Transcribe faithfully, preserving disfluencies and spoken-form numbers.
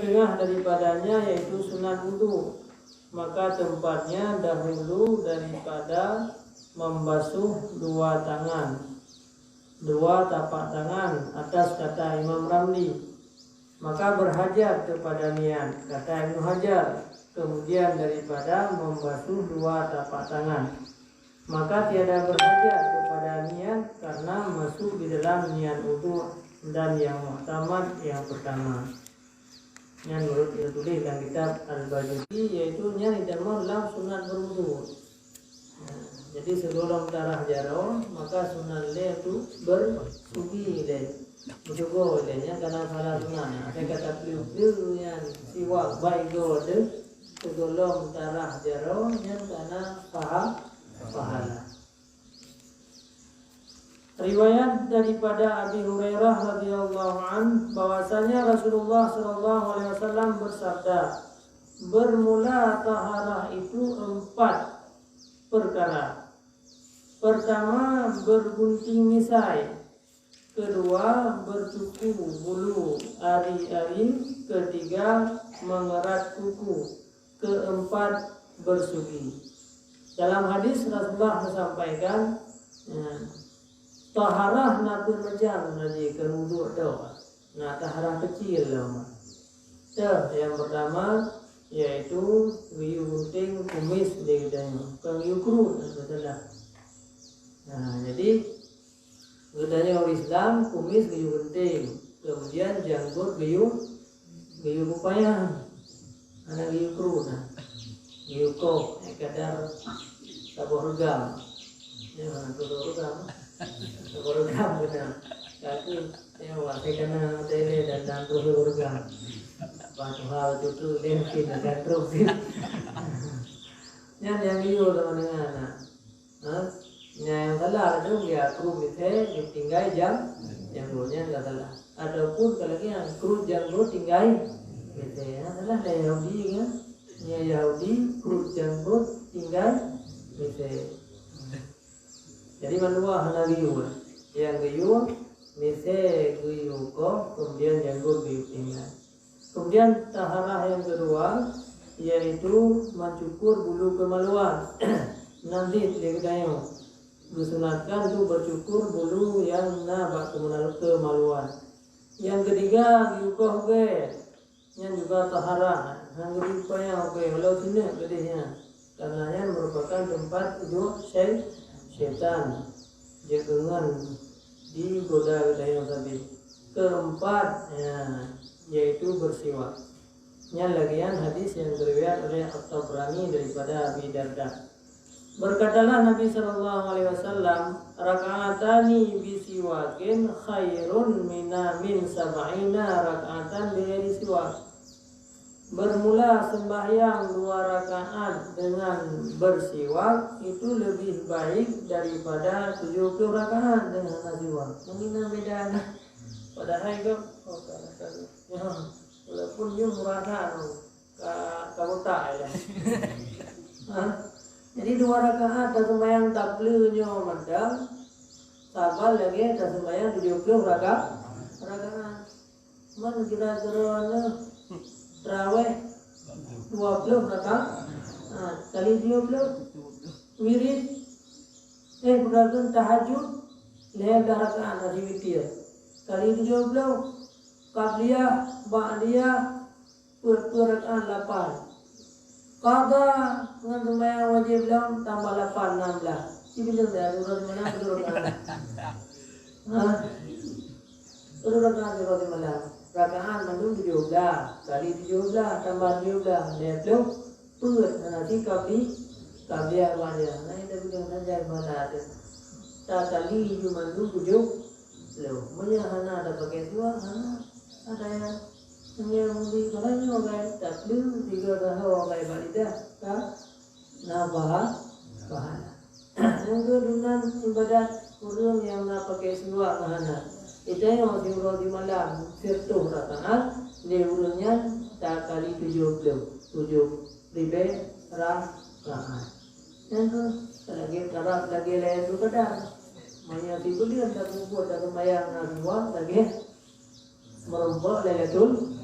Tengah daripadanya yaitu sunat wudu, maka tempatnya dahulu daripada membasuh dua tangan, dua tapak tangan atas kata Imam Ramli, maka berhajat kepada niat kata Ibnu Hajar, kemudian daripada membasuh dua tapak tangan, maka tiada berhajat kepada niat karena masuk di dalam niat wudu dan yang muktamad yang pertama. Nyan menurut yang tulis dalam kitab Al-Bajuri, yaitu nyan ditamong lam sunat berwudu. Nah, jadi sebelum tarah jaroe, maka sunat lé tu bersugi lé. Bersugi lé, nyan kana salah sunat. Nah, saya kata peue-peue nyan siwak baik go deh. Sebelum tarah jaroe, nyan kana paha-, pahala. Riwayat daripada Abi Hurairah radhiyallahu anh bahwasanya Rasulullah sallallahu alaihi wasallam bersabda, "Bermula taharah itu empat perkara. Pertama, bergunting misai. Kedua, bercuku bulu ari-ari. Ketiga, mengerat kuku. Keempat, bersugi." Dalam hadis Rasulullah menyampaikan, ya, taharah na peuet macam, na jih keu wuduk doh. Na taharah kecil lom. Teuh, yang pertama yaitu geuyue gunting kumis di geutanyoe, kon geuyue krut, masalah. Nah, jadi geutanyoe ureueng Islam kumis geuyue gunting, kemudian janggot geuyue, geuyue peupanyang, hana geuyue krut, nah. Geuyue koh, eh, kadar saboh reugam. Ya, saboh reugam. Saboh reugam keunan. Kaki, ya, wah, saya kena tele dan, dan terus reugam. Bah tuha cucu, dia mungkin akan terus. Nyan nyang geuyue sama dengan, nah. Ha? Nyang salah tu, ya, krut misai, tinggai jang-, janggot, nyan ka salah. Ataupun kalau lagèe nyan, krut janggot tinggai misai. Ha, salah dah Yahudi kan? Nyang Yahudi, krut janggot tinggai misai. Jadi mandua hana geuyue. Nyang geuyue, misai geuyue koh, kemudian janggot geuyue tinggai. Kemudian taharah yang kedua, yaitu mencukur bulu kemaluan. Nyan di geutanyoe geusunatkan tu bercukur bulu yang na bak keumeunal-, kemaluan. Yang ketiga, geuyue koh ugèe. Nyan juga taharah. Hana geuyue peupanyang ugèe, walau sineuk keudeh nyan. Karena nyan merupakan tempat uduk syai-, syaitan. Jeuet deungon digoda geutanyoe sabe. Keempat, ya, yaitu bersiwak. Nyan lagèe nyan hadis yang diriwayat oleh At-Tabrani daripada Abi Darda. Berkatalah Nabi sallallahu alaihi wasallam, "Raka'atani bisiwakin khairun mina min sab'ina raka'atan bighairi siwak." Bermula sembahyang dua rakaat dengan bersiwak itu lebih baik daripada tujuh puluh rakaat dengan hana siwak. Mungkin beda nah. Padahal itu, oh, tak rasa. Ya, walaupun dia merasa tu, ka, ka buta ya. Ha? Jadi dua rakaat dah sembahyang tabligh nyoe mantap. Saban lagi dah sembahyang tujuh puluh raka-, rakaat. Man kira-kira na tarawih dua puluh rakaat, ha, kali tujuh puluh. Wirid, eh, bukan tahajud, lhèe blah rakaat nasi witir. Kali tujuh puluh, qabliyah, ba'diyah, peuet puluh rakaat lapan. Qadha ngon sembahyang wajéb lom tambah lapan, nam blah. Sibileueng dah, dua ratus lima puluh rakaat. Ha? Dua ratus lima puluh rakaat. Rakaat mandum tujoh blah, kali tujoh blah, tambah tujoh blah, lhèe ploh. Peuet, hana si kabli, kabli awak dia. Nah, itu bilang saja masalah tu. Takali ju mandum tujoh ploh. Meunyo hana ada pakai dua, hana ada ya. Meunyo mudi barang nyoe, guys, tak perlu tiga tahun, guys, bak lidah, tak? Na paha-, pahala. Nyang keu dunan ibadat ureueng nyang na pakai siwak meuhana. Geutanyoe siuroe simalam siratoh rakaat, lé ureueng nyan takali tujoh ploh, tujoh ribèe rakaat. Nyang keu lagèe taraf lagèe Lailatul Qadar. Meunyo sibuleuen tapubuet taseumayang na siwak lagèe meurumpok Lailatul Qadar.